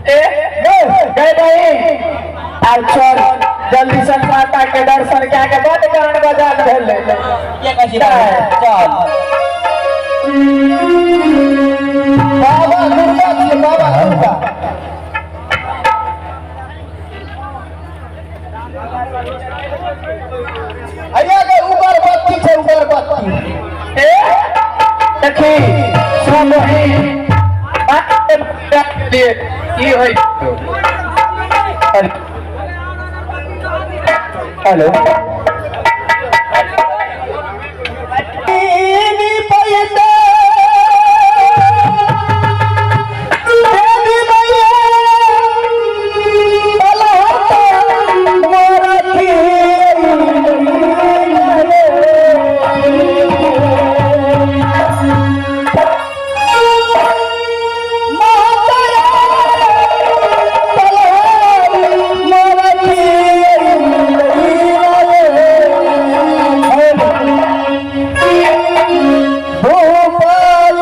ए गए बहिन, आब चल जल्दी से माता के दर्शन कए के बड गान बजान भेलै। के कहै छी? चल। बाबा दुर्गा छियै, बाबा दुर्गा। अइया के उगरबत्ती छै, उगरबत्ती। ए देखी सुन बहिन, की होइ? हेलो। पैसा देवी मैया बलहत मोरथी। भूपाल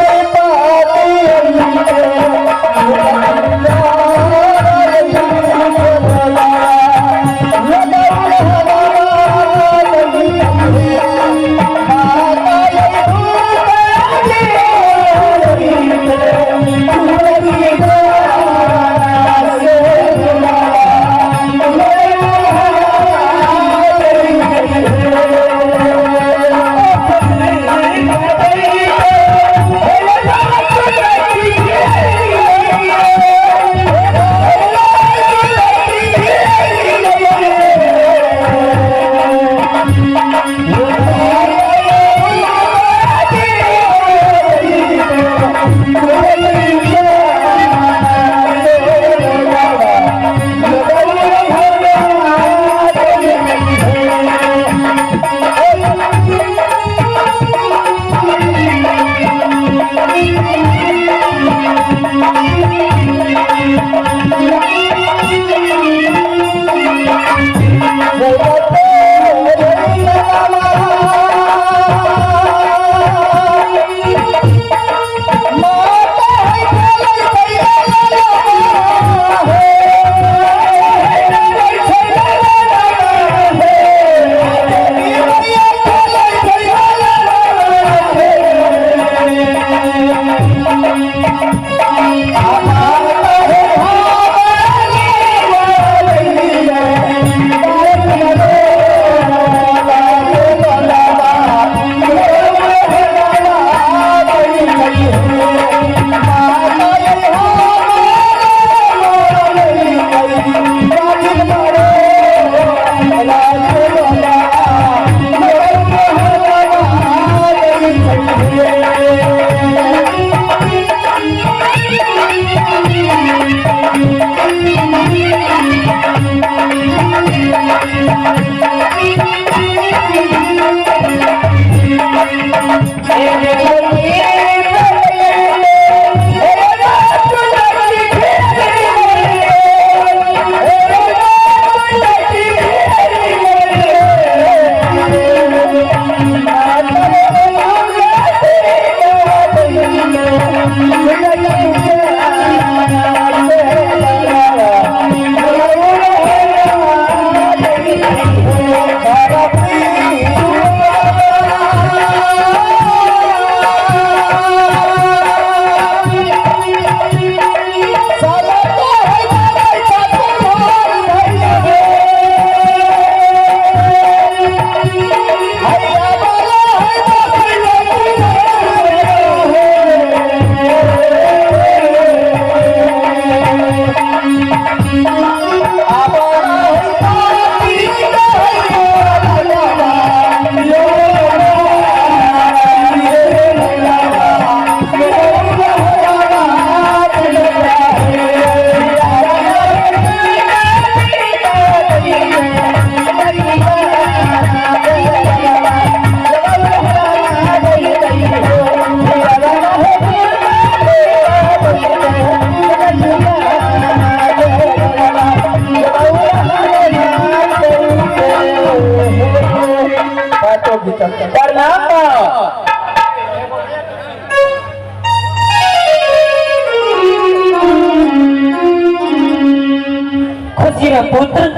खुशी रह पुत्र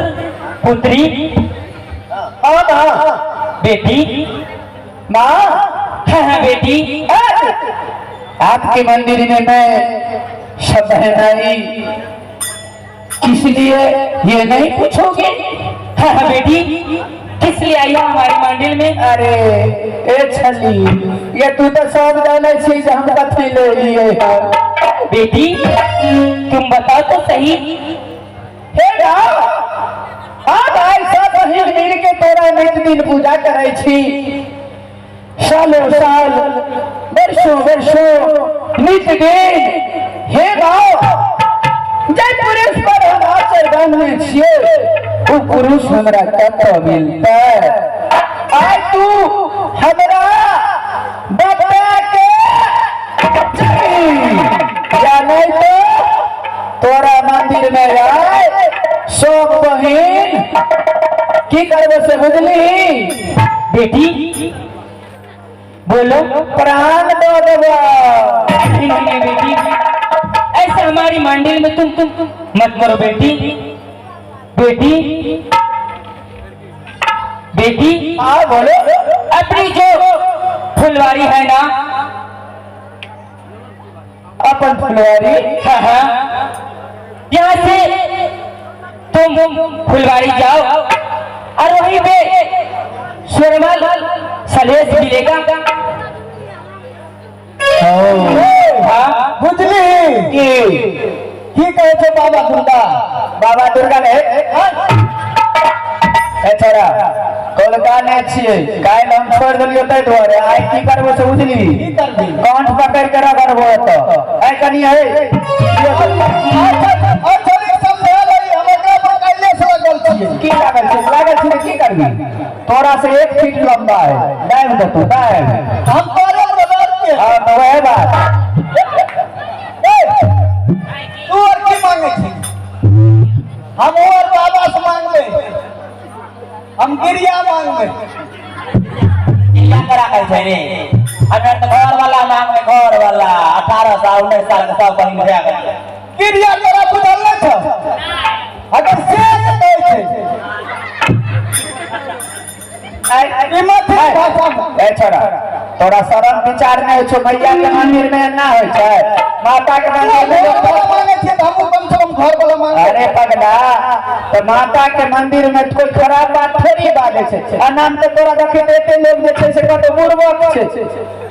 पुत्री। हाँ माँ। बेटी। माँ। हाँ हाँ बेटी। आपके मंदिर में मैं सब बहन आई, किस लिए ये नहीं पूछोगे? हाँ हाँ बेटी, किस लिए आई हो हमारे मंदिर में? अरे ए छली, ये तू तो सब जाने छी जे हम कथी ले लिए हैं। बेटी, तुम बताओ तो सही। हे राम, हाँ भाई, सब बहिन मिल के तोरा नित दिन पूजा करै छी, सालों साल, वर्षों वर्षों, नित दिन। हे गाँव, जे पुरुष पर हम आचर बांधने छियै, ओ पुरुष हमरा कतऽ मिलतै? आइ तू हमरा बता के चली, या नहीं तो तोरा मंदिर में आए सब बहिन की करबो से बुझली? बेटी, बोलो। प्राण दऽ देबो। नहीं नहीं बेटी, ऐसे हमारी मंदिर में तुम मत मरो बेटी। बेटी, बेटी। हाँ, बोलो। अपनी जो फुलवारी है ना? अपन फुलवारी? हाँ हाँ, यहाँ से तुम फुलवारी जाओ और वहीं पे सुरमल सलेस मिलेगा। हाँ। बुझली? की? की कहै छै बाबा दुर्गा? बाबा दुर्गा ने, ए छोरा, कोलका नहि छियै। काल्हि हम छोड़ि देलियौ ताहि दुआरे आइ की करबो से बुझली? की करबी? कंठ पकड़ि के रगड़बो एतऽ। ऐ कनि है। अच्छा, समझा लई, हम एकरा पर काल्हि से लगल छियै। की लागल छै? लागल छै तऽ की करबी? तोरा से 1 फीट लंबा है, दाबि देतौ, दाबि। हम तोरे बदल के। हाँ, तऽ वएह बात। ए, तू और की मांगे छी? हम और बाबा से मांगबे, हम गिरिया मांगबे। क्या करा कहै छै रे? हमरा तऽ घर वाला मांगबै, घर वाला। 18 साल 19 साल के सब बहिन भए गेलै। गिरिया तोरा बुझल नहि छौ? अगर से कहै छै ई मैथिली भाषा मे। ए छोरा, तोरा शरम विचार नहि होइ छौ? मैया के मंदिर में एना होइ छै? माता के तू मंदिर में घर वाला मांगे छियै तऽ हमहूँ कम से कम घर वाला मांगबै। अरे पगला, तऽ माता के मंदिर में कोई खराब बात थोड़ी बाजै छै। अनाम तऽ तोरा देखैत एते लोग जे छै से कतौ बुड़बक छै।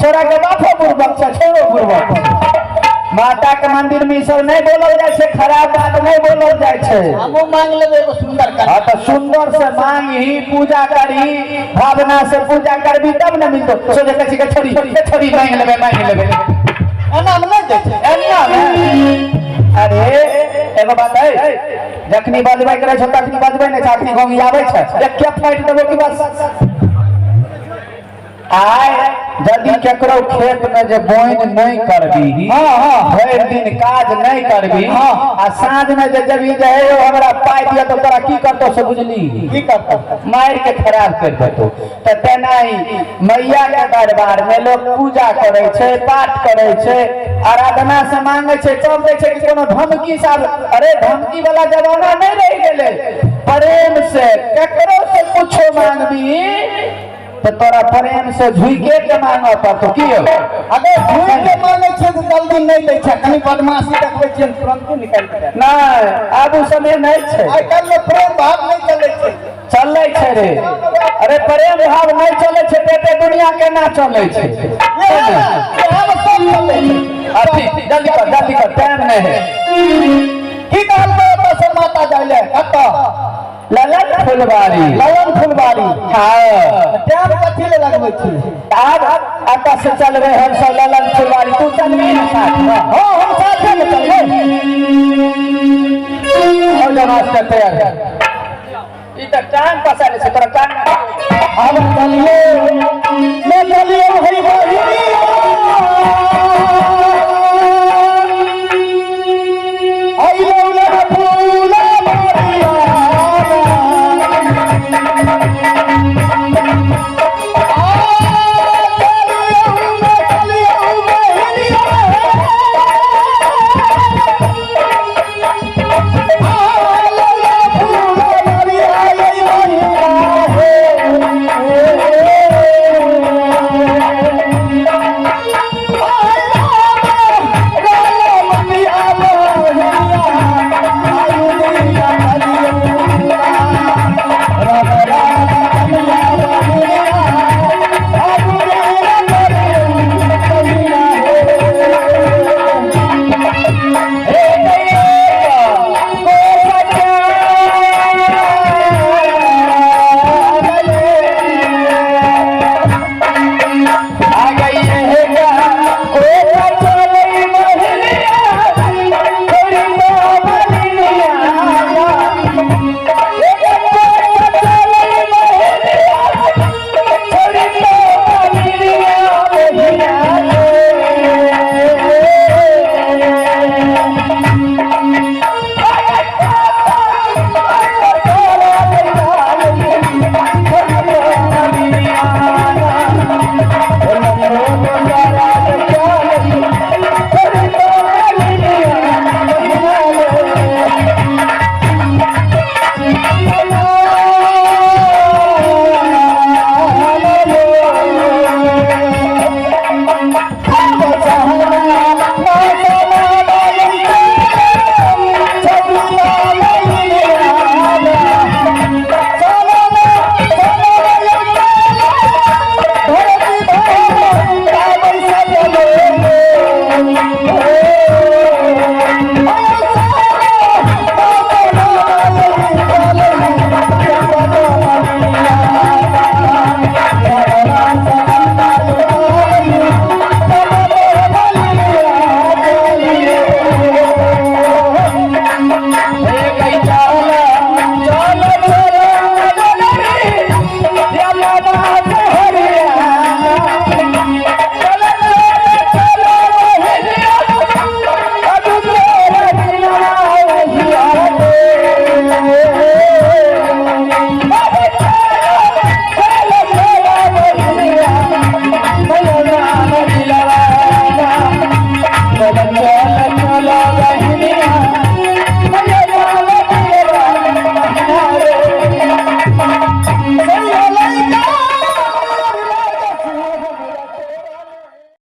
छोरा के बापो बुड़बक छै, छोरो बुड़बक छै। माता के मंदिर में ई सब नहि बोलल जाइ छै, खराब बात नहि बोलल जाइ छै। हमहूँ मांग लेबै एगो सुन्दर कन्या। हाँ, तऽ सुंदर से मांगही, पूजा करही, भावना से पूजा करबी तब ने मिलतो। सोचे कहै छै कि छोड़ी छोड़ी, मांगि लेबै, मांगि लेबै। एना मे नहि दै छै। एना मे? अरे एगो बात है, जखनी बजबै करै छौ तखनी बजबै नहि छै, अखनी गोंगियाबै छै, एक फाटि देबो कि बस। आइ यदि केकरो खेत में जे बोइन नहीं करबी, हाँ हाँ भरि दिन काज नहीं करबी, आ साँझ में जे जबी जे हे यौ हमरा पाइ दिअ, तऽ तोरा की करतौ से बुझली? की करतौ? मारि के खराब कर देतौ। तऽ तेनाही मैया के दरबार में लोग पूजा करै छै, पाठ करै छै, आराधना से मांगे छै, तब दै छै कि कोनो धमकी साहब। अरे धमकी वाला जमाना नहीं रहि गेलै। प्रेम से केकरो से कुछो मांगबी तऽ तोरा प्रेम से झुके के मांगऽ पड़तौ। की यौ? अगर झूठ के मांगे छियै तऽ जल्दी नहि दै छै, कनि बदमाशी देखबै छियै तुरंते निकालि के। नहि, आब ओ समय नहि छै। आइ काल्हि मे प्रेम भाव नहि चलै छै। चलै छै रे। अरे प्रेम भाव नहि चलै छै तऽ एते दुनिया केना चलै छै? इएह ने, इएह मे सब चलै छै। अथी जल्दी कर, जल्दी कर, टाइम नहीं है। की कहलकै ओतऽ से माता जाइ ले कतऽ? ललन फुलवारी। ललन फुलवारी। हाँ। टाइम कथी ले लगबै छी? आब एतऽ से चलबै हम सब ललन फुलवारी। तू चलबी ने साथ में? हाँ, हम साथ।